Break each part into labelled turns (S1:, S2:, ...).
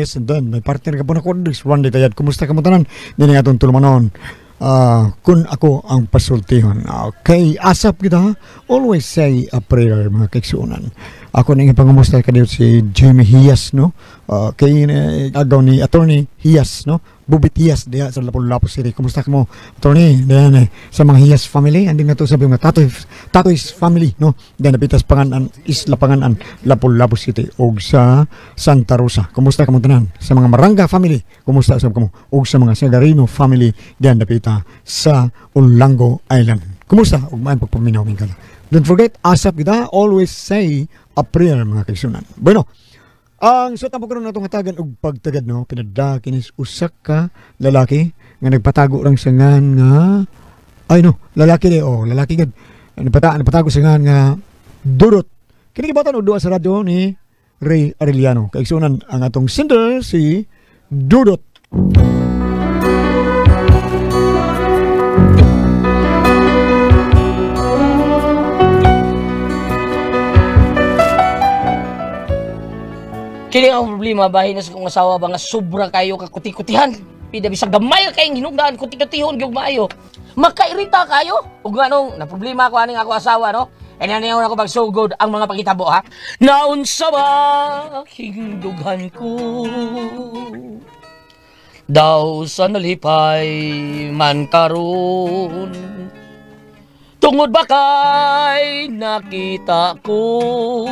S1: Morales, and then may partner ka po na ko, Randy Tayad. Kumusta ka mo tanan? Dini atong tulumanon. Kun ako ang pasultihon. Okay, asap kita ha? Always say a prayer, mga kaigsuonan. Ako nang ipangumusta kaniyo si Jimmy Hiyas, no? Kay agaw ni Attorney Hiyas, no? Bubit Hiyas diha sa Lapu-Lapu City. Kumusta ka mo, Attorney? Diyan eh, sa mga Hiyas family, andin na to sa mga Tatoy's family, no? Diyan napitas Panganan, Isla Panganan, Lapu-Lapu City ug sa Santa Rosa. Kumusta ka mo tanan? Sa mga Maranga family, kumusta sa kamo? Ug sa mga Sagarino family diyan napita sa Olango Island. Kumusta? Ug maayong pagpaminaw min kada. Don't forget, asap kita, always say a prayer, mga kaigsuonan. Bueno, ang sa tampo karon natong hatagan og pagtagad, no, pinadda kinis usa ka lalaki nga nagpatago lang sa ngan nga ay no, lalaki di oh, lalaki gud. Nagpatago sa ngan nga Dudot. Kini gibatan og duha sa radyo ni Ray Arellano. Kaigsuonan, ang atong sender si Dudot.
S2: Kini ang problema bahin na sa kong asawa ba nga sobra kayo kakuti-kutihan. Pida bisag gamay kay hinugdaan kuti-kutihon gyud maayo. Makairita kayo. Ug nganong na problema ako aning ako asawa, no? E naniyaw ako pagsugod ang mga pagitabo ha. Naunsa ba hingdughan ko? Daw sa nalipay man karon. Tungod ba kay nakita ko?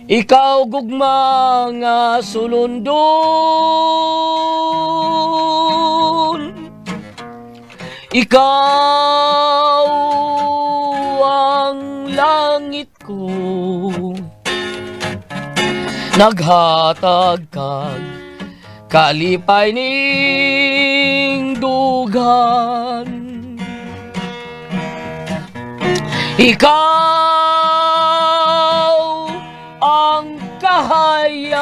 S2: Ikaw gugma nga sulundon. Ikaw ang langit ko. Naghatag kag kalipay ning dugan. Ikaw ang kahayag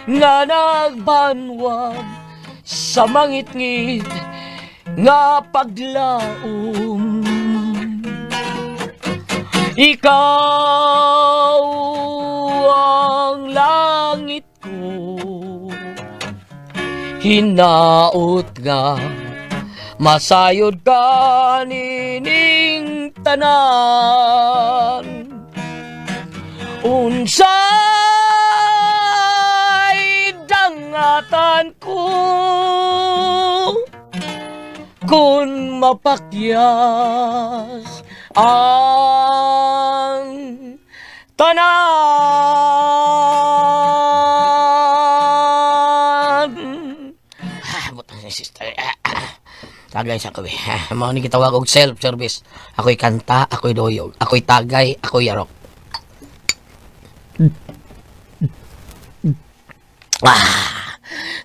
S2: nga nagbanwag sa mangitngit nga paglaom. Ikaw ang langit ko, hinaot nga masayod ka nining tanan. Unsay dangatan ko kung mapakyas ang tanan. Butang si sister. Tagay sa kabi. Mao ni gitawag og self-service. Ako'y kanta, ako'y doyog, ako'y tagay, ako'y yarok.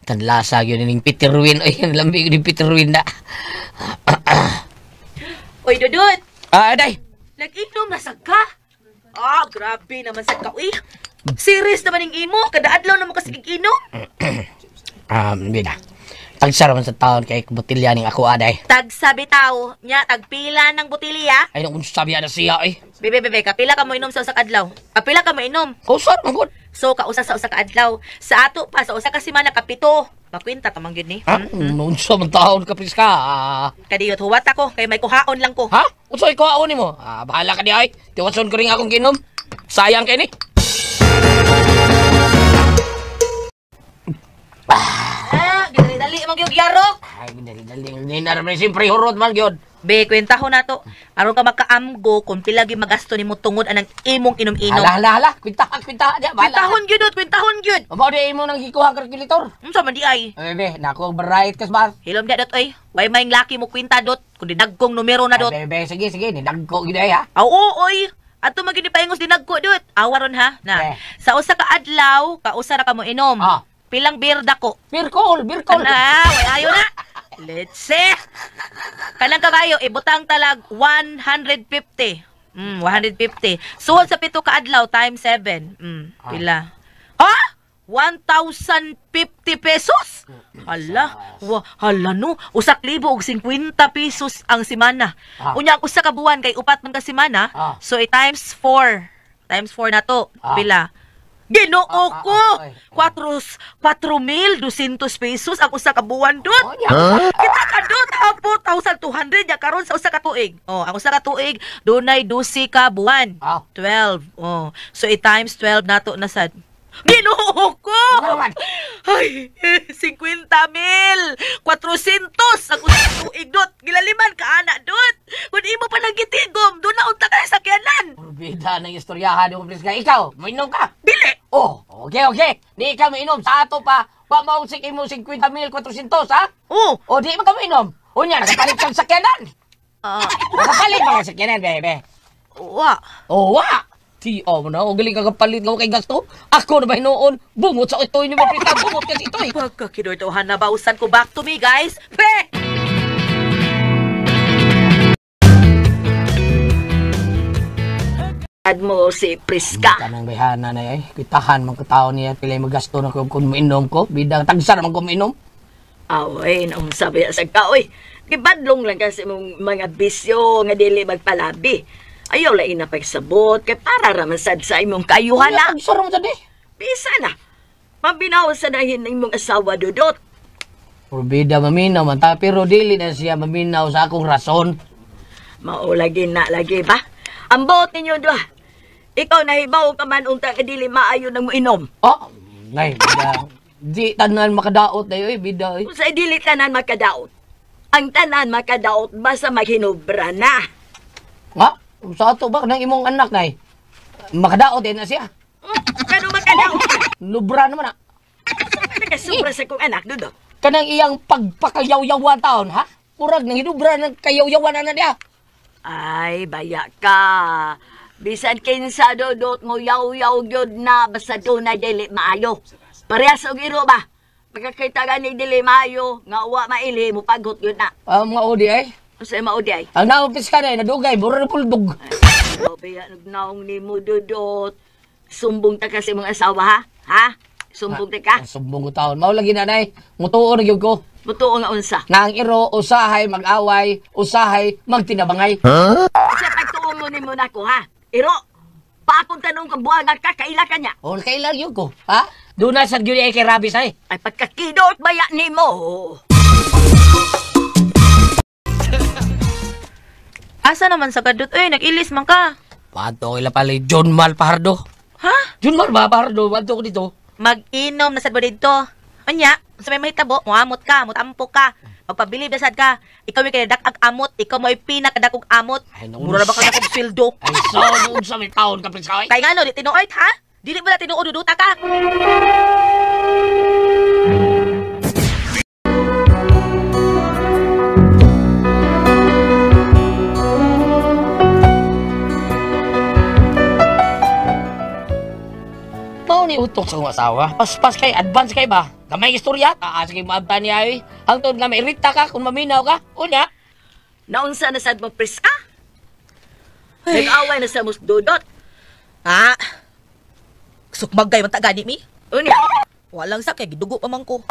S2: Tanlasa yun ning Peter Win. Ay, ang lamig ni Peter Win na.
S3: Oy, Dudut!
S2: Aday!
S3: Nag-inom na sad ka? Ah, grabe naman sad ka, uy. Serious naman yung imo. Kada adlaw na mo kasi inom.
S2: Bida. Tagsara man sa taon kay botilya ning ako, aday.
S3: Tagsa bitaw. Nya, tagpila ng botilya.
S2: Ay, nung sabi na siya, eh.
S3: Bebe, bebe, kapila ka mo inom sa usa ka adlaw? Kapila ka mo inom?
S2: Kausar, man gud.
S3: So, kausa sa usa ka adlaw. Sa ato pa, sa usa ka semana, kapito. Makwinta tamang gyud ni.
S2: Ha? Unsa man taon ka priska?
S3: Kadiyot, huwat ako kay may kuhaon lang ko.
S2: Ha? Unsa kuhaon nimo? Bahala ka di ay. Tiwason ko ring akong ginom. Sayang kay ni.
S3: Dali-dali man gyud yarok.
S2: Ay, dali-dali. Ni na man siyempre hurot man gyud.
S3: Be, kwentahon nato. Aron ka makaamgo kung pila gyud magasto nimo tungod anang imong inom-inom.
S2: Hala, hala, hala. Kwentahan, kwentahan diya. Bahala.
S3: Kwentahon gyud, Dut. Kwentahon gyud.
S2: Mao di imo nang gikuha kalkulator.
S3: Unsa man di ay?
S2: Ay, be, nako bright kas ba?
S3: Hilom diya, Dot, oy. Way may laki mo kwenta, Dot. Kundi dagkong numero na, Dot.
S2: Ay, be, sige, sige. Nidagko gyud ay, ha?
S3: Oo, oy. Ato man gyud paingos dinagko, Dot. Awa ron, ha? Na.
S2: Eh.
S3: Sa usa ka adlaw, kausa ra ka mo inom.
S2: Ah.
S3: Pilang beer dako?
S2: Beer call, beer call.
S3: Ana, way ayo na. Let's see. Kanang kabayo, ibutang talag 150. 150. Suod sa 7 ka adlaw times 7. Pila? Ha? 1,050 pesos? Hala, hala no. 1,050 pesos ang semana. Unya ang usa ka buwan kay upat man ka semana. So i times 4. Times 4 na to. Pila? Ginoo ko. 4,200 pesos ang usa ka buwan dot.
S2: Oh, nya.
S3: Kita ka dot ha, 4,200 ya karon sa usa ka tuig. Oh, ang usa ka tuig dunay 12 ka buwan. 12. Oh. So i times 12 nato na sad. Ginoo ko. Ay, 50,400 ang usa ka tuig dot. Gilaliman ka ana dot. Kun imo pa nang gitigom, doon na unta ka sa sakyanan.
S2: Bida ng istoryahan mo, Priska. Ikaw, mainom ka.
S3: Dili.
S2: Oh, okay. Di ka mainom. Sa ato pa, wa mausik imo 50,400, ha?
S3: Oh.
S2: O, di man ka mainom. Unya, nakapalit kang sakyanan. Nakapalit ba kang sakyanan, bebe?
S3: Wa.
S2: Oh, wa. Ti-o mo na. O, galing ka kapalit nga kay gasto. Ako na ba hinuon? Bungot sa itoy ni mo, Priska. Bungot kasi itoy.
S3: Pagkakidoy-tohan na bausan ko. Back to me, guys. Pe!
S4: Ad mo si Priska.
S2: Kanang bayhana na ay. Kitahan man katao niya. Pilay magasto na kung mainom ko. Bidang tagsa naman kung mainom.
S4: Away, naunsa ba sa kaoy. Gibadlong lang kasi mong mga bisyo nga dili magpalabi. Ayaw lain na pagsabot kay para raman sad sa imong kaayuhan na.
S2: Tagsa raman sad eh.
S4: Bisa na. Mabinaw sa nahin ng imong asawa dudot.
S2: Purbida maminaw man ta pero dili na siya maminaw sa akong rason.
S4: Mao lagi na lagi ba? Ambot ninyo duha. Ikaw nahibaw ka man unta nga dili maayo nang moinom.
S2: Oh, nay bida. Di tanan makadaot dayo eh bida eh.
S4: Unsay dili tanan makadaot? Ang tanan makadaot basta maghinubra na.
S2: Nga, sa ato ba nang imong anak nay? Makadaot din na siya.
S4: Kano makadaot?
S2: Nubra naman na.
S4: Nagkasubra sa kong anak dudot.
S2: Kanang iyang pagpakayawyawan taon ha? Murag nang hinubra ng kayawyawan na niya.
S4: Ay, baya ka. Bisan kinsa dudot mo yaw-yaw gyud na basta doon na dili maayo. Parehas og iro ba? Pagkakita gani dili maayo, nga uwa maili mo pagot gyud na.
S2: Mga odi ay.
S4: Unsay maodi ay?
S2: Ang naupis ka na ay nadugay, mura na puldog.
S4: O, baya nagnaong ni mo dudot. Sumbong ta kasi mong asawa ha? Ha? Sumbong ta ka?
S2: Sumbong ko taon. Mao lagi nanay, mutuo na gyud ko.
S4: Mutuo nga unsa?
S2: Na ang iro, usahay mag-away, usahay magtinabangay.
S4: Huh? Sa pagtuo mo ni mo nako ha? Iro, paakong tanong kang buwangan ka, kaila ka niya.
S2: O, kaila yun ko, ha? Doon na sa gyud ay kay Rabis ay.
S4: Ay, pagkakidot baya ni mo.
S3: Asa naman sa kadot? Uy, nag-ilis man ka.
S2: Pato, ila pala John Mal Pahardo.
S3: Ha?
S2: John Mal ba, Pahardo? Pato ko dito.
S3: Mag-inom na sad mo dito. Unya, sa may mahitabo, muamot ka, mutampo ka. Magpabilib na sad ka. Ikaw may kinadak-ag amot. Ikaw mo ay pinakadakog amot.
S2: Ay,
S3: mura na ba ka nakog sweldo?
S2: Ay, so, noon sa may taon ka, Prince Kawai.
S3: Kaya nga no, di tinuod, ha? Dili mo na tinuod, duduta ka.
S2: Mao ni utok sa akong asawa. Paspas kay, advance kay ba? Gamay istorya, taas kay maabta niya ay. Hangtod nga mairita ka kung maminaw ka. Unya.
S4: Naunsa na sad mo, Priska? Nag-away na sa mus dudot.
S3: Ha? Sukmag kay man gani mi?
S4: Unya.
S3: Walang sa kay gidugo pa man ko.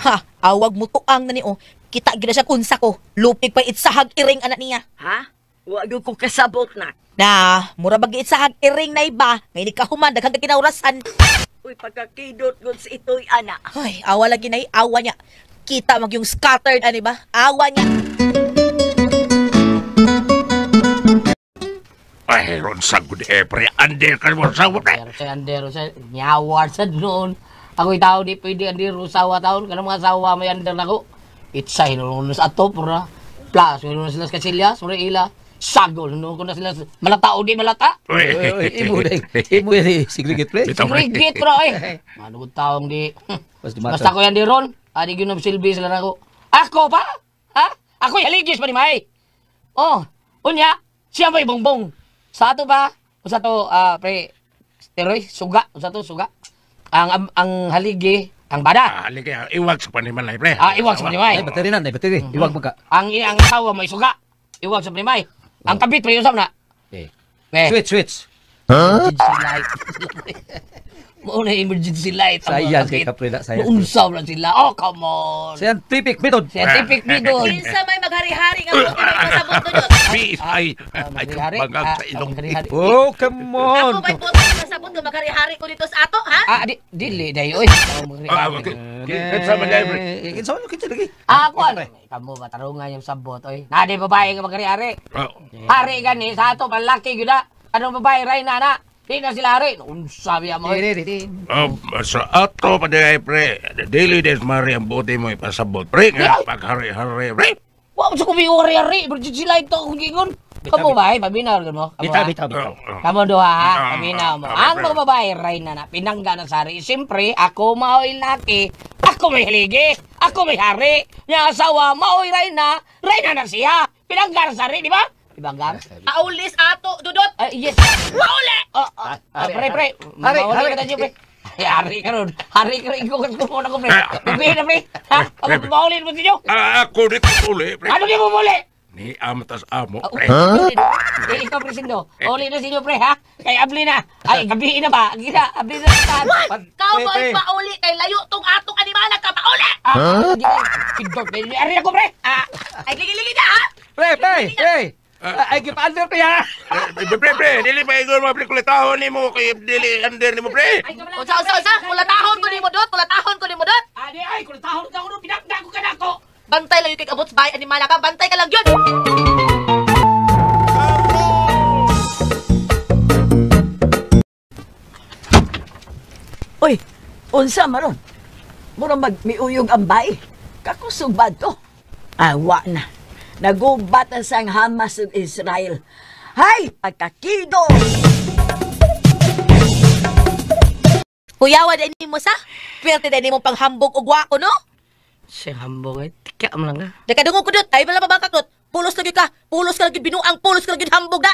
S3: Ha, awag mo tuang na ni oh. Kita gid na siya kunsa ko. Lupig pa itsahag iring anak niya.
S4: Ha? Wa gyud ko kasabot na.
S3: Na, mura bag itsahag iring na iba. Ngay ni kahuman daghang kinaurasan.
S4: Uy, pagkakidot gud sa itoy ana.
S3: Ay, awa lagi nay, awa niya. Kita mag yung scattered ani ba? Awa niya.
S5: Ay, ron sa good eh, pre. Ander ka mo sa pre.
S2: Pero sa ander sa nyawar sa noon. Ako'y tao di pwede ander usawa taon. Kanang mga asawa may ander nako. Itsay noon sa ato pura. Plus, noon sila sa Kasilyas, mura ila. Sagol noon ko na sila. Malata o di malata.
S6: Imo na. Imo ni sigligit pre.
S2: Sigligit bro eh. Manugod taong di. Basta ko yan di ron. Adi ginom silbi sila nako. Ako pa? Ha? Ako'y haligis pa ni May. Oh, unya, siya may bongbong. Sa ato ba? Sa ato, pre, Teroy, suga. Sa ato, suga. Ang haligi, ang bada.
S5: Haligi, iwag sa panimay, pre.
S2: Ah, iwag sa panimay.
S6: Ay, bateri na, ay, bateri. Iwag mo ka.
S2: Ang asawa may suga. Iwag sa panimay. Ang kabit, pre, usap na.
S6: Eh.
S2: Switch,
S6: switch.
S2: Huh? Emergency light. Mauna emergency light.
S6: Sayang kay Kaprila, sayang.
S2: Maunsaw lang sila. Oh, come on.
S6: Scientific method.
S2: Scientific method.
S3: Kinsa may maghari-hari nga mo may masabot doon.
S5: Ay, ay, bangag sa ilong.
S6: Oh, come on.
S3: Ako may boto. pasabot nga maghari-hari ko dito sa ato, ha?
S2: Ah, di dili day oy.
S5: Kinsa man day, pre?
S6: Kinsa man kinsa lagi?
S2: Ah, kuan. Kamo ba tarungan yung sabot oy. Nadi babae nga maghari-hari. Hari gani sa ato panlaki gyud na. Anong babae ray na na? Di na sila hari. Unsa biya mo?
S5: Sa ato pa day, pre. Dili des mari ang buti mo ipasabot, pre. Nga paghari-hari, pre.
S2: Wa sa kubi hari-hari, pero sila ito akong gingon. Kamo ba, paminaw mo?
S6: Bitaw, bitaw, bitaw.
S2: Kamo duha, ha? Paminaw mo. Ang mga babae, ray na na, pinangga na sa hari. Siyempre, ako mao'y laki, ako may haligi, ako may hari. Nya asawa, mao'y ray na na siya. Pinangga na sa hari, di ba? Di ba, Gab?
S3: Paulis ato, Dudot.
S2: Yes.
S3: Pauli!
S2: Pre, pre.
S6: Hari,
S2: Mauli
S6: hari.
S2: ka na siya, pre. Ay, hari ka ron. Hari ka ron. Ikaw ka muna ko, pre. Sabihin na, pre. Ha? Ako maulin mo sinyo.
S5: Ako di ko uli, pre.
S2: Ano di mo muli?
S5: Ni amatas amo, pre.
S2: Eh, ikaw, pre, sindo. Uli na sinyo, pre, ha? Kay abli na. Ay, gabihin na ba? Gina, abli na.
S3: What? Kau mo pauli kay layo tong atong animala ka pauli!
S2: Ah, pindot. Ari ako, pre. Ah.
S3: Ay, ligi-ligi na, ha?
S6: Pre, pre, pre. Ay, gipa-under pre, ha?
S5: Pre, pre, dili pa igor mo, pre, kulatahon ni mo, kay dili under ni mo, pre.
S3: Unsa, unsa, unsa? Kulatahon ko ni mo, Dot. Kulatahon ko ni mo, Dot.
S2: Ani, ay, kulatahon ka ko, pinakda ko ka na ako.
S3: Bantay lang yung kay abot sa bahay, animala ka. Bantay ka lang yun.
S4: Uy, unsa maron? Mura magmiuyog ang bae. Kakusog ba to? Awa na. Nagubat ang sang Hamas ug Israel. Hay, pagkakido!
S3: Kuyawa din mo sa? Pwerte din mo panghambog og wako, no?
S2: Siyang hambog ay, tika mo lang ka.
S3: Nakadungog ko dot, ay wala pa baka dot. Pulos lagi ka, pulos ka lagi binuang, pulos ka lagi hambog na.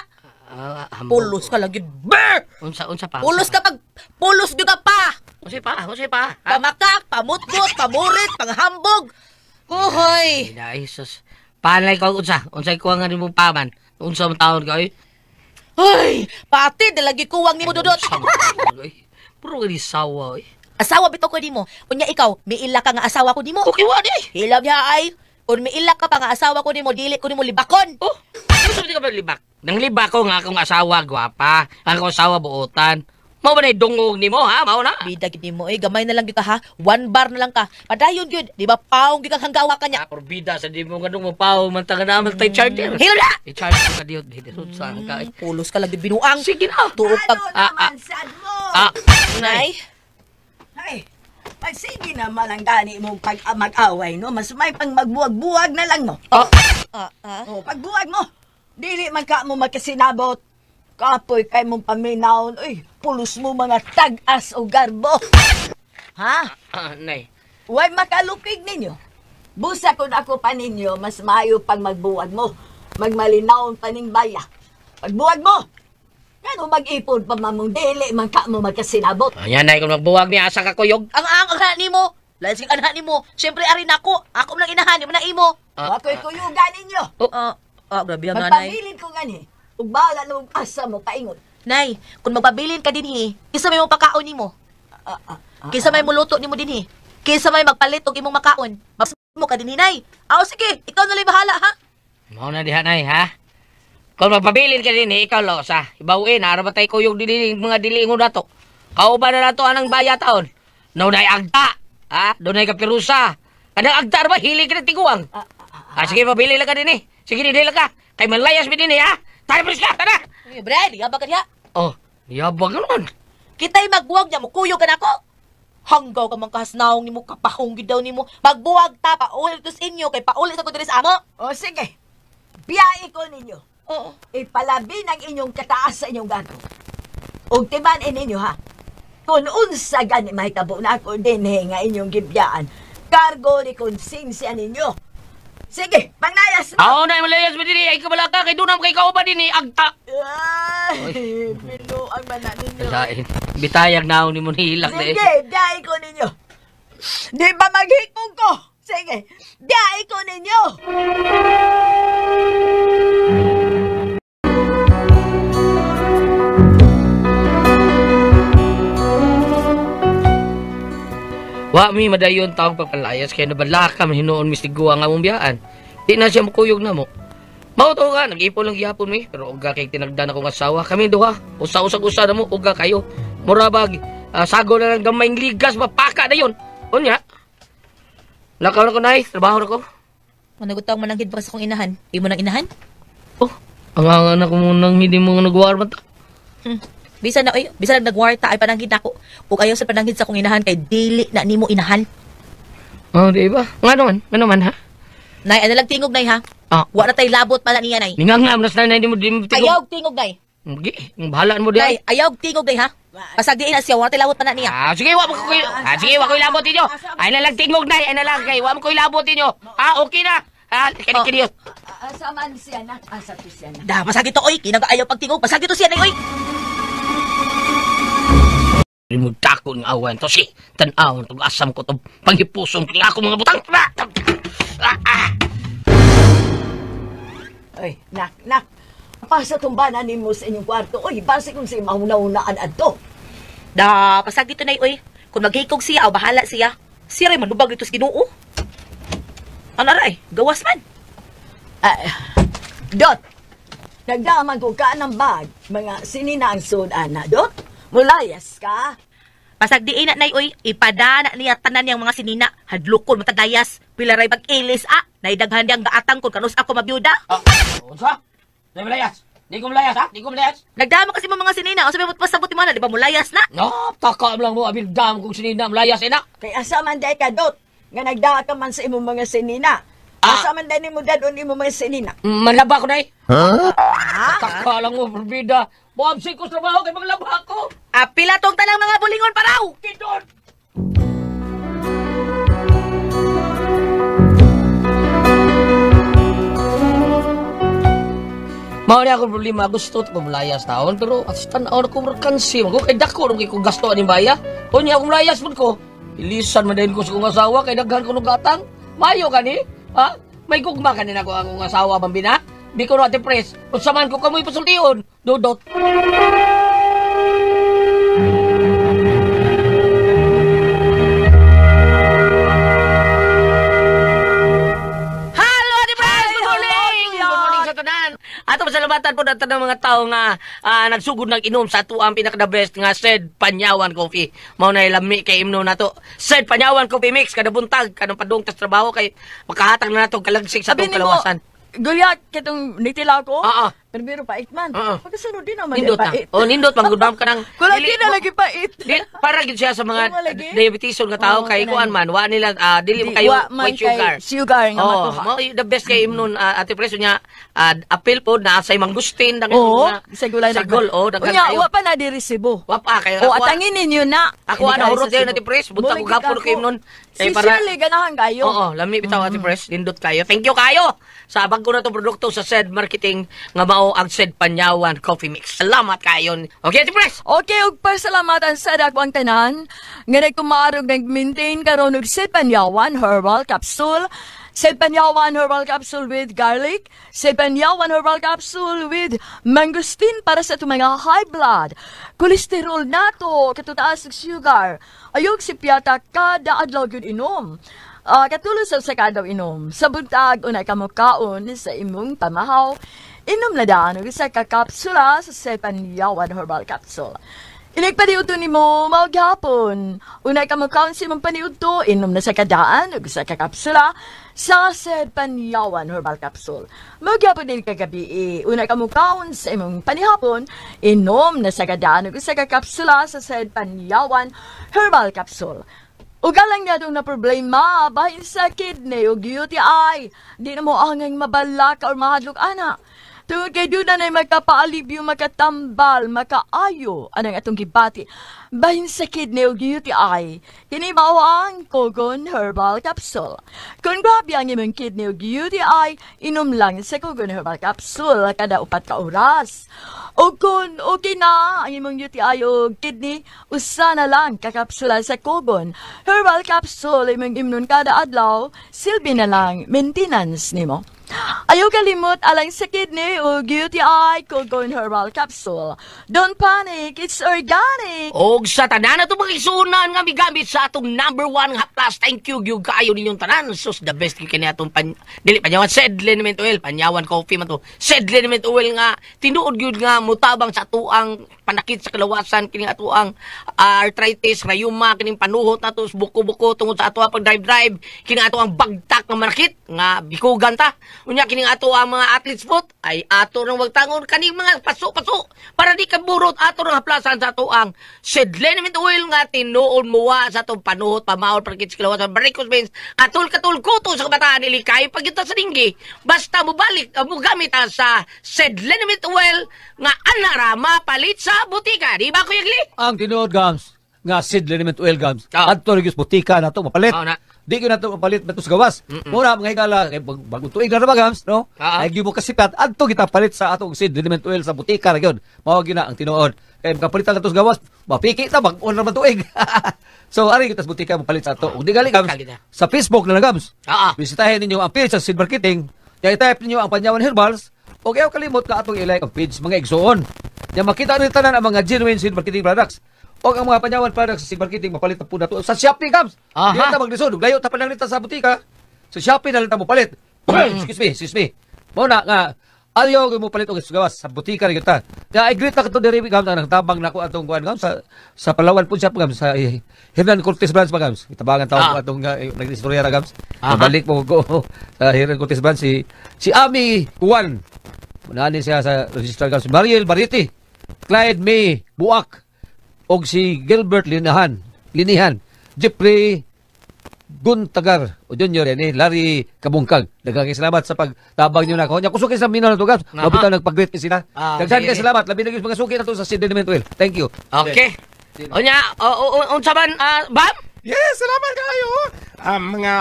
S2: Hambog.
S3: Pulos ka lagi, brr!
S2: Unsa, unsa pa?
S3: Pulos ka pag, pulos gyud ka pa.
S2: Unsa pa, unsa pa? Ha?
S3: Pamakak, pamutgot, pamurit, panghambog. Uhoy.
S2: Ay, sus. Panay ko unsa, unsay kuha nga nimo paman. Unsa man taon ka oy?
S3: Ay, pati dalagi kuwang nimo dudot.
S2: Puro ka ni sawa oy.
S3: Asawa bitaw ko nimo. Unya ikaw, miila ka nga asawa ko nimo.
S2: Okay wa di ay.
S3: Hilaw niya ay. Kung miila ka pa nga asawa ko nimo, dili ko nimo libakon.
S2: Oh, unsa man ka ba libak? Nang libak ko nga akong asawa gwapa, ang akong asawa buotan. Mao ba na dungog nimo ha? Mao na.
S3: Bida gid nimo eh, gamay na lang gyud ka ha. One bar na lang ka. Padayon gyud, di ba paong gyud kang hanggawa ka niya.
S2: Ah, porbida sa di mo ganung mapaw man ta nga naman tay charger.
S3: Hilaw na.
S2: I-charge ko ka diyo dito saan ka. eh.
S3: Pulos ka lang gyud binuang.
S2: Sige na.
S3: Tuok pag
S4: Ano
S2: Ah,
S4: naman sad mo?
S2: Ah,
S3: Nay.
S4: Ay, pagsige naman ang gani mong pag mag-away, no? Mas may pang magbuwag-buwag na lang, no?
S2: ah,
S3: Ah, ah.
S4: O, pagbuwag mo, dili man ka mo magkasinabot. Kapoy kay mong paminawon, uy, pulos mo mga tag-as o garbo. Ha?
S2: ah, nay.
S4: Huwag makalupig ninyo. Busa kung ako pa ninyo, mas maayo pang magbuwag mo. Magmalinawon pa ning baya. Pagbuwag mo, ngano mag-ipon pa mamong dili man ka mo magkasinabot.
S2: Ayan nay kung magbuwag ni asa ka kuyog.
S3: Ang ang ang nimo. Lain sig anha nimo. Syempre ari nako. Ako man ang inahan, di man ang imo.
S2: Ah,
S4: Ako'y kuyugan ninyo.
S3: Ah, ah, grabe ang nanay.
S4: Magpabilin ko gani. Ug bahala na og asa mo paingon.
S3: Nay, kung magpabilin ka dinhi, kinsa may mopakaon nimo?
S4: Ah, ah, ah.
S3: Kinsa may muluto nimo dinhi? Kinsa may magpalit og imong makaon? Mas mo ka dinhi, Nay. Aw sige, ikaw na lang bahala ha.
S2: Mao na diha nay ha. Kung magpabilin ka din, ikaw lo sa ibawin, ara ba tay kuyog dili mga dili ingon dato. Kauban na nato anang baya taon. Dunay agta, ha? Dunay kapirusa. Kanang agta ba hili ka na tiguang. Ah, sige pabili lang ka din eh. Sige dili lang ka. Kay manlayas mi din eh, ha? Tara bilis ka, tara.
S3: Uy, Brad, yabag ka diha.
S2: Oh, yabag ka naman.
S3: Kita'y magbuwag niya, mukuyog ka nako. Hanggaw ka man kahasnaong nimo, kapahong gid daw nimo. Magbuwag ta, paulit to sa inyo, kay paulit sa ko diri sa amo.
S4: O sige, biyai ko ninyo.
S3: Oo.
S4: Ipalabi ng inyong kataas sa inyong garbo. Ug timan-in ninyo ha. Kung unsa gani mahitabo na ako dinhi nga inyong gibiyaan, kargo ni konsensya ninyo. Sige, panglayas mo.
S2: Aw na malayas mi din eh. Ay kabala ka kay dunam kay kauban din eh, agta.
S4: Ay, binuang man na ninyo.
S2: Lain. Bitayag naon nimo nihilak na eh.
S4: Sige, biyai ko ninyo. Di ba maghikong ko? Sige, biyai ko ninyo.
S2: Wa mi madayon taong pagpalayas kay nabala ka hinuon mistigwa nga among biyaan. Di na siya mukuyog na mo. Mao to ka, nag-ipon lang gihapon mi, pero uga kay tinagdan akong asawa. Kami duha, usa-usag-usa na mo, uga kayo. Mura bag, sago na lang gamay ligas, mapaka na yun. Unya, lakaw na ko, nay, trabaho na ko.
S3: Managutang mananghid pa sa kong inahan. Imo nang inahan?
S2: Oh, ang anak ko munang hindi mo nagwarma ta.
S3: Bisan na, oy, bisan na nagwarta ay pananghid nako. Ug ayaw sa pananghid sa kong inahan kay dili na nimo inahan.
S2: Oh, di ba? Nga naman, ha?
S3: Nay, ano lang tingog, nay, ha?
S2: Ah.
S3: Wa na tay labot pala niya, nay.
S2: Ninga nga, mas na hindi mo tingog.
S3: Ayaw tingog, nay.
S2: Gi, bahalaan mo di.
S3: Nay, ayaw tingog, nay, ha? Pasagdiin na siya, wa na tay labot pala niya.
S2: Ah, sige, wa mo ko sige, wa ko ilabot ninyo. Ay na lang tingog, nay, ay na lang kay wa mo ko ilabot ninyo. Ah, okay na. Ah, kini kini.
S4: Asa man siya na? Asa to siya na?
S3: Da, pasagi to, oy. Kinag-ayaw pagtingog. Pasagi to siya, nay, oy.
S2: Di mo dako ng awan to si tan-awon tong asam ko tong panghipuson kung ako mga butang.
S4: Ay, nak, nak. Pasa tong bana nimo sa inyong kwarto. Oy, basi kung si mauna-unaan adto.
S3: Da, pasagi to, nay, oy. Kung maghikog siya, aw bahala siya. Siya rin manubag dito sa Ginoo. Ano aray? Gawas man.
S4: Ay, Dot, nagdaman ko ka ng bag. Mga sinina ang sudan na, Dot. Mulayas ka.
S3: Pasagdiin na, nay, oy. Ipadana niya tanan niyang mga sinina. Hadlokon matagayas. Pilaray pag-ilis, ah. Naidaghan niyang gaatang kung kanus ako mabiyuda.
S2: Ah, unsa? Di malayas. Di ko malayas, ha? Di ko malayas.
S3: Nagdama kasi mo mga sinina. O sabi mo, pasabot mo na, di ba mulayas na?
S2: No, taka lang mo, abil dam kung sinina, malayas, ina.
S4: Kay asa man day ka, Dot. Nga nagdaa ka man sa imong mga sinina.
S2: Ah.
S4: Asa man day nimo dadon imong mga sinina.
S2: Manlaba ko, nay.
S4: Ha?
S2: Taka lang mo, perbida. Buabsi ko sa trabaho kay maglaba ko.
S3: Ah, pila tong tanang mga bulingon paraw.
S2: Kidon! Mao ni akong problema, gusto ko malayas taon, pero at tan-aw na ko merkansi, ko kay dako nung ko gasto aning baya. Unya akong layas pud ko. Ilisan man din ko sa kong asawa kay daghan ko og gatang. Mayo kani? Ha? May gugma kani nako ang akong asawa bambina. Di ko na ate pres. Unsa man ko kamoy pasultion. Dudot. Hello, Ate Pres! Good morning! Good morning sa tanan. Ato pasalamatan po natin ng mga tao nga nagsugod ng inom sa ato ang pinaka-the best nga Sed Panyawan Coffee. Mao na lami kay imno nato. Sed Panyawan Coffee Mix kada buntag kanang padung tas trabaho kay makahatag na nato kalagsik sa atong kalawasan.
S4: Gulyat kitong nitila ko.
S2: Oo.
S4: Pero biro pait man.
S2: Oo.
S4: Pagkasunod din naman
S2: Nindot na.
S4: pait.
S2: Oh, nindot manggudam ka ng
S4: Kulang din na lagi pait.
S2: Di, para gid siya sa mga
S4: Oo, lagi.
S2: diabetes nga tao
S4: Oo,
S2: kay
S4: kanang-
S2: kuan man wa nila dili mo
S4: Di,
S2: kayo
S4: wa man
S2: may sugar.
S4: kay sugar nga
S2: Oo,
S4: matuha.
S2: mao the best kay imnon Ate Preso niya appeal po na sa mangustin daghan
S4: Oo,
S2: nga
S4: sa gulay
S2: sagol oh daghan
S4: Unya,
S2: kayo.
S4: wa pa na diri Cebu.
S2: Wa pa kayo.
S4: O atangin ninyo na.
S2: Ako ana hurot kayo na Ate Pres, buntag ko gapon kay imnon.
S4: Si Shirley ganahan kayo.
S2: Oo, lami bitaw Ate Pres, nindot kayo. Thank you kayo sa bago na to produkto sa Sed Marketing nga mao ang Sed Panyawan Coffee Mix. Salamat kayo. Okay Ate Pres.
S4: Okay, ug pasalamatan sa dako ang tanan nga nagtumarog nag-maintain karon og Sed Panyawan Herbal Capsule. Sed Panyawan Herbal Capsule with garlic, Sed Panyawan Herbal Capsule with mangosteen para sa itong mga high blood, cholesterol nato, katutaas og sugar. Ayog si piyata kada adlaw gyud inom. Katulad sa kada inom, sa buntag unay ka mokaon sa imong pamahaw, inom na daan og isa ka kapsula sa Sed Panyawan Herbal Capsule. Inigpaniudto nimo mao gihapon. Unay ka mokaon sa imong paniudto, inom na sa kadaan og isa ka kapsula sa Sed Panyawan Herbal Capsule. Mao gihapon din kagabi, unay ka mokaon sa imong panihapon, inom na sa kadaan og isa ka kapsula sa Sed Panyawan Herbal Capsule. Ugalang niya itong na problema, bahin sa kidney o UTI. Di na mo angang mabalaka or mahadlok ana. Tungod kay doon na magkapaalibyo, makatambal, makaayo, anang atong gibati. Bahin sa kidney o UTI, kini mao ang Kogon Herbal Capsule. Kung grabe ang imong kidney o UTI, inom lang sa Kogon Herbal Capsule kada 4 ka oras. O kung okay na ang imong UTI o kidney, usa na lang kakapsula sa Kogon Herbal Capsule imong imnon kada adlaw, silbi na lang maintenance nimo. Ayaw kalimot alang sa kidney o UTI Cogon Herbal Capsule. Don't panic, it's organic.
S2: Og sa tanan na mga igsuonan nga migamit sa atong number one nga haplas, thank you gyud kaayo ninyong tanan. Sus, the best gyud kini atong pan, dili Panyawan, Seed Liniment Oil, Panyawan coffee man to. Seed Liniment Oil nga tinuod gyud nga mutabang sa atuang panakit sa kalawasan, kini atuang arthritis, rayuma, kining panuhot nato sa buko-buko tungod sa ato pag drive-drive, kini ato ang bagtak nga manakit nga bikugan ta. Unya kining ato ang mga athlete's foot ay ato nang wagtangon, kaning mga paso-paso para di ka burot, ato nang haplasan sa ato ang Seed Liniment Oil nga tinuod muwa sa atong panuhot, pamawol, panakit sa kalawasan, varicose veins, katul-katul, kuto sa kabataan, ilikay pagyuta sa dinggi. Basta mo balik, mo gamit sa Seed Liniment Oil nga anara mapalit sa butika. Di ba, Kuya Gli?
S6: Ang tinuod, Gams, nga Seed Liniment Oil, Gams.
S2: Ah.
S6: Adto ra gyud sa butika na to mapalit.
S2: Ah, na.
S6: Di gyud nato mapalit bato sa gawas. Mura mga higala kay bagong tuig na ra ba, Gams, no?
S2: Ah.
S6: Ay gyud mo kasipat adto kita palit sa atong Seed Liniment Oil sa butika ra gyud. Mao gyud na ang tinuod. Kay makapalitan nato sa gawas, mapiki ta bag-on ra man tuig. So ari kita sa butika mapalit sa ato. Ug di gali, Gams,
S2: Kita.
S6: sa Facebook na lang, Gams.
S2: Ah.
S6: Bisitahin ninyo ang page sa Seed Marketing. Ya i-type ninyo ang Panyawan Herbals o ayaw kalimot ka atong i-like ang page, mga igsoon. Ya makita rin tanan ang mga genuine Seed Marketing products. O ang mga Panyawan products sa Seed Marketing mapalit na po nato sa Shopee, Gams. Di ta maglisod, ug layo ta pananglita sa butika. Sa Shopee na lang ta mo palit. Excuse me, excuse me. Mao na nga ayaw mo palit og gawas sa butika ra gyud ta. Kaya I greet na kato diri, Gams, ang tabang nako atong kuan, Gams, sa Palawan po siya, Gams, sa Hernan Cortez branch pa, Gams. Itabangan tawag
S2: Ah.
S6: ko atong nag-istorya ra, Gams.
S2: Aha.
S6: Nabalik mo ko sa Hernan Cortez branch si Ami Kuan. Nani siya sa registrar, Gams. Mariel Bariti, Clyde May Buak og si Gilbert Linahan, Linihan, Jeffrey Guntagar o Junior yan eh, Larry Kabungkag. Daghang salamat sa pagtabang niyo nako. Nya kusog kay sa minaw na to, Gams.
S2: Aha.
S6: Mabitaw nagpag-greet kay sila.
S2: Ah,
S6: Daghan
S2: sige,
S6: kay
S2: sige.
S6: salamat. Labi na gyud mga suki nato sa Seed Liniment Oil. Thank you.
S2: Okay. Unya, unsa man, Bam?
S7: Yes, salamat kayo. Ang mga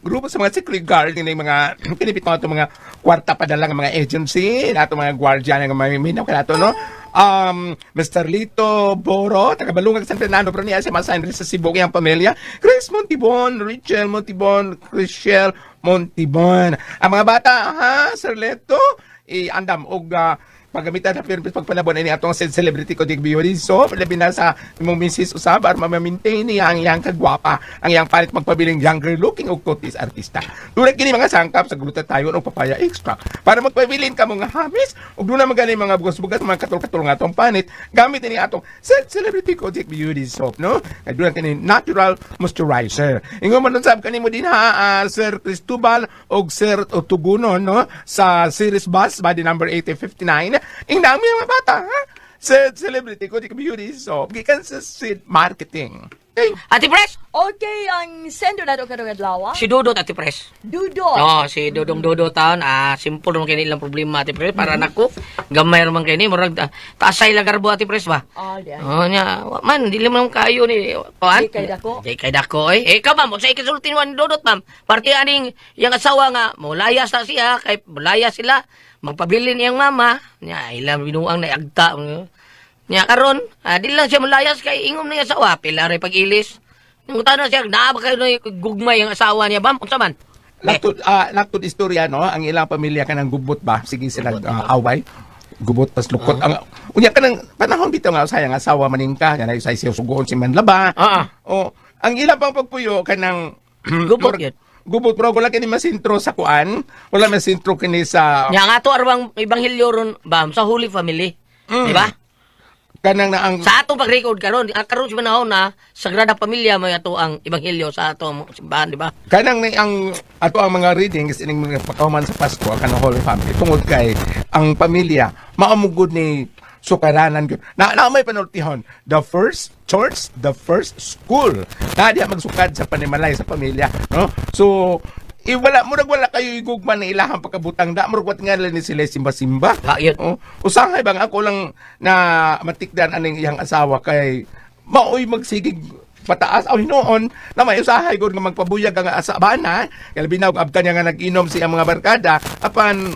S7: grupo sa mga security guard, ini mga pinipit mo mga kwarta padala ng mga agency, nato mga guardian nga mga kanato, no? Mr. Lito Boro, taga Balungag, San Fernando, pero niya siya masign rin sa Cebu iyang pamilya. Chris Montibon, Richel Montibon, Chriselle Montibon. Ang mga bata, ha, Sir Leto, i-andam og paggamitan sa pirpis pagpanabon ini atong Celebrity Kojic Beauty Soap, labi na sa imong misis usab aron ma-maintain niya ang iyang kagwapa, ang iyang palit magpabiling younger looking og kutis artista. Tulad kini mga sangkap sa glutathione o papaya extract para magpabilin ka mga hamis ug duna man gani mga bugas-bugas, mga katol-katol nga atong panit gamit ini atong Celebrity Kojic Beauty Soap, no? Kay duna kini natural moisturizer. Ingon man sab kanimo din ha, Sir Cristobal og Sir Tuguno, no, sa Series Bus body number 8059. Ing dami mga bata, ha, sa Celebrity Kojic Beauty Soap gikan sa Seed Marketing. Okay.
S2: Ate Pres?
S4: Okay, ang sender nato karong adlaw.
S2: Si Dudot, Ate Pres.
S4: Dudot.
S2: No, si Dudong Dudot taon, simple naman kini ilang problema, Ate Pres. Para nako, gamay naman kini, murag taasay lang garbo, Ate Pres ba?
S4: Ah, di ay.
S2: Oh, nya, wa man, dili man kayo ni kuan.
S4: Di kay dako.
S2: Di kay dako eh. Eh, ikaw, ma'am, sa ikasulti ni Dudot, ma'am. Parte aning yang asawa nga molayas na siya kay molayas sila, magpabilin iyang mama. Nya ilang binuang naagta. Nya karon, di lang siya molayas kay ingom na iyang asawa, pila ray pag-ilis. Nung na siya, naa ba kayo na gugmay ang asawa niya, bam? Unsa man?
S7: Laktod istorya, no, ang ilang pamilya kanang gubot ba, sige sila away. Gubot tas lukot ang unya kanang panahon bitaw nga sayang asawa maning ka yan ay say siya sugoon si manlaba. O ang ilang pang pagpuyo kanang
S2: Gubot yun.
S7: Gubot pero wala kini masintro sa kuan, wala masintro kini sa
S2: Nya nga to arbang ebanghelyo ron, bam, sa Holy Family. Di ba?
S7: Kanang na ang
S2: Sa atong pag-record karon, ang karon sa panahon na Sagrada Pamilya may ato ang ebanghelyo sa ato simbahan, di ba?
S7: Kanang ni ang ato ang mga readings ining mga pagkahuman sa Pasko ang kanang Holy Family tungod kay ang pamilya maamugod ni sukaranan gyud na, na may panultihon, the first church, the first school na diha magsukad sa panimalay sa pamilya, no? So wala murag wala kayo igugma na ilahang pagkabutang da murag wat nga ni sila simba-simba.
S2: Ah, yun.
S7: Oh, usahay bang ako lang na matikdan aning iyang asawa kay maoy magsigig pataas aw hinuon na may usahay gud nga magpabuyag ang asabana kay labi na og abtan niya nga nag-inom sa iyang mga barkada, apan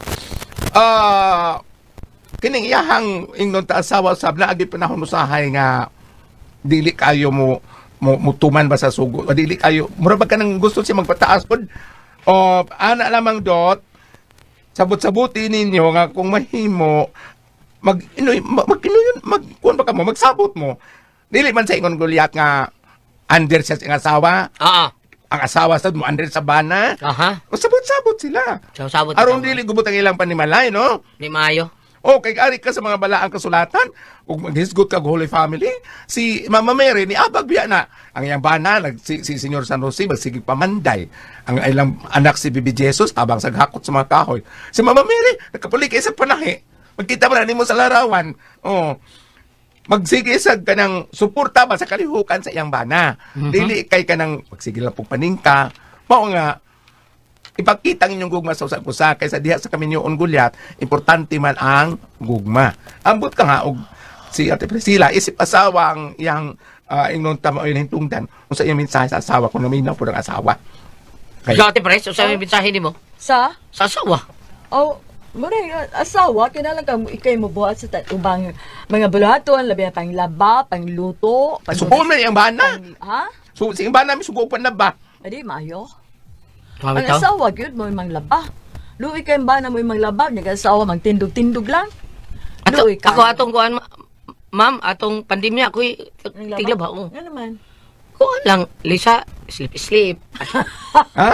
S7: kining iyahang ingnon ta asawa sab naagi panahon usahay nga dili kayo mo mo mutuman ba sa sugo o dili kayo mura ba kanang gusto siya magpataas pod o ana lamang dot. Sabot-sabuti ninyo nga kung mahimo mag inoy mag inoy mag kuan ba ka mo magsabot mo. Dili man sa ingon Goliath nga under siya sa iyang asawa,
S2: Oo.
S7: ang asawa sad mo under sa bana.
S2: Aha.
S7: O sabot-sabot sila.
S2: Sabot-sabot.
S7: Aron dili gubot ang ilang panimalay, no?
S2: Di maayo.
S7: O kay ari ka sa mga balaang kasulatan, ug maghisgot ka og Holy Family, si Mama Mary ni abag biya na ang iyang bana nag si Senyor San Jose magsigig pamanday. Ang ilang anak si Bibi Jesus tabang sa hakot sa mga kahoy. Si Mama Mary nakapuli kay sa panahi. Magkita man nimo sa larawan. Oh. Magsige sa kanang suporta ba sa kalihukan sa iyang bana. Dili kay kanang magsige lang pong paningka. Mao nga ipakita ang inyong gugma sa usag usa kaysa diha sa kaminyoon Gulyat, importante man ang gugma. Ambot ka nga og si Ate Priscilla isip asawa ang iyang ingnon tama o hintungdan unsa iyang mensahe sa asawa kung naminaw po ng asawa. Kay
S2: Ikaw, Ate Pres, unsa may mensahe nimo?
S4: Sa?
S2: Sa asawa.
S4: Oh, mura asawa kinahanglan ka ikay mo buhat sa ubang mga buluhaton, labi na pang laba, pang luto, pang
S7: Sugo man iyang bana.
S4: Ha?
S7: So si iyang bana mi sugo pa na ba?
S4: Adi maayo.
S2: Mami
S4: Ang
S2: tao.
S4: asawa gyud mo manglaba. Luoy kay bana mo manglaba, nag-asawa magtindog-tindog lang.
S2: Ato,
S4: Luoy ka.
S2: ako atong kuan, ma'am, atong pandemya ako'y
S4: Nanglaba?
S2: tiglaba. Oh.
S4: Nga naman.
S2: Kuan lang, Lisa, sleep sleep.
S7: Ha?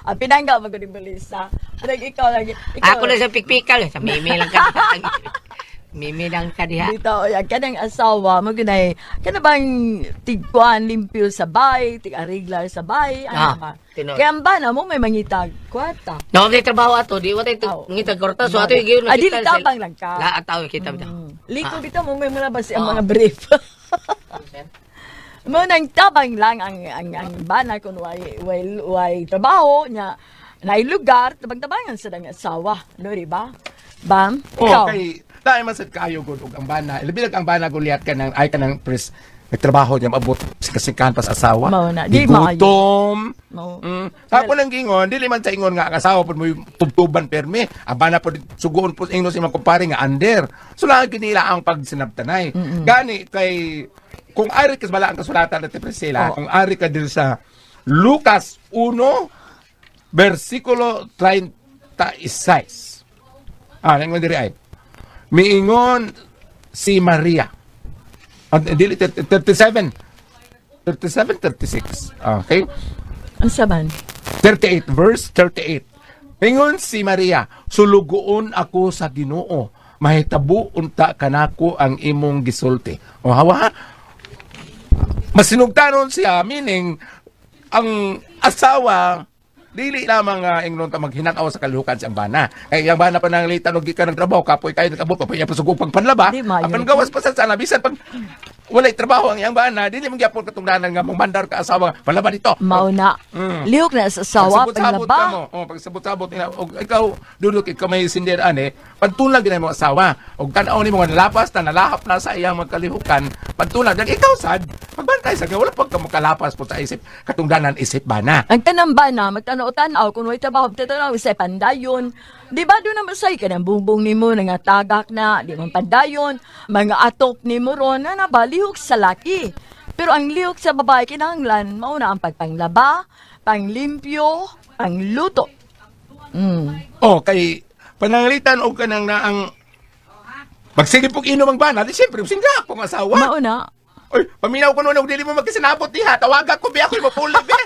S4: Ah, pinangga mo gud Lisa. Pinag ikaw lagi. Ikaw,
S2: Ako na sa pikpikal, sa mimi lang ka. Mimi lang ka diha.
S4: Dito, ya kanang asawa mo ginay kana bang tigkuan limpyo sa bay, tig-ariglar sa bay, ano
S2: Ah,
S4: ba?
S2: tinuod.
S4: Kaya ang bana mo may mangitag kwarta.
S2: No, may trabaho ato, di wa tayo
S4: Aw.
S2: ngita kwarta so ato gyud
S4: Ah, dili tabang lang ka.
S2: Lahat tao kita bitaw.
S4: Liko bitaw mo may malabas ang mga brief. Mo nang tabang lang ang bana kun way trabaho nya naay lugar tabang-tabangan sa dang asawa, no di ba? Bam,
S7: Oh,
S4: ikaw.
S7: kay dahil man sad kaayo gud og ang bana. Labi lang ang bana Gulyat ka nang ay ka nang pres nagtrabaho niya maabot sikasikan pa sa asawa.
S4: Mao na, di maayo.
S7: Gigutom.
S4: Mao.
S7: Ako nang gingon, dili man sa ingon nga ang asawa pud mo tubtuban permi. Ang bana pud sugoon pud ingon sa imong kumpare nga under. So lagi nila ang pagsinabtanay. Gani kay kung ari ka sa balaang kasulatan at Priscilla,
S4: Oo.
S7: kung ari ka din sa Lucas 1 versikulo 36. Ah, ningon diri ay. Miingon si Maria. Ah, dili 37. 37, 36. Okay?
S4: Ang saban.
S7: 38, verse 38. Ingon si Maria, sulugoon ako sa Ginoo. Mahitabo unta kanako ang imong gisulti. O hawa ha? Masinugtanon siya, meaning ang asawa dili lamang ingnon ta maghinakaw sa kaluhukan sa bana. Kay ang bana pa nang litan og gikan ng trabaho kapoy kayo nagabot pa pa sugog pagpanlaba.
S4: Di maayo.
S7: Apan gawas pa sa sana bisan pag walay trabaho ang iyang bana, dili man gyapon katungdanan nga mong mandar ka asawa panlaba dito.
S4: Mao na. Lihok na sa asawa
S7: Pagsabot-sabot
S4: panglaba.
S7: ka mo. Oh, pagsabot-sabot nila og ikaw dudok ikaw may sinder ane, pantulag gina mo asawa. Og tan-aw nimo nga nalapas na nalahap na sa iyang magkalihukan, pantulag dan ikaw sad, pagbantay sa wala pag ka makalapas po sa isip katungdanan isip bana.
S4: Ang tanang bana, magtanaw-tanaw, kung way trabaho, tanaw sa pandayon. Di ba doon naman say ka ng bungbong nimo, nga tagak na, di man pandayon, mga atop nimo ron, na ba, lihok sa laki. Pero ang lihok sa babae, kinahanglan, mauna ang pagpanglaba, panglimpyo, pangluto.
S7: Oh, kay pananglitan og kanang na ang Magsige pog inom ang bana, di siyempre singga akong asawa.
S4: Mauna.
S7: Oy, paminaw ko noon og dili mo magkasinabot diha. Tawagan ko biya ako mapuli be.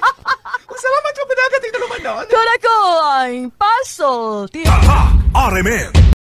S7: Kung salamat mo padagat ito naman noon.
S4: Kung ako ang puzzle.
S8: RMN.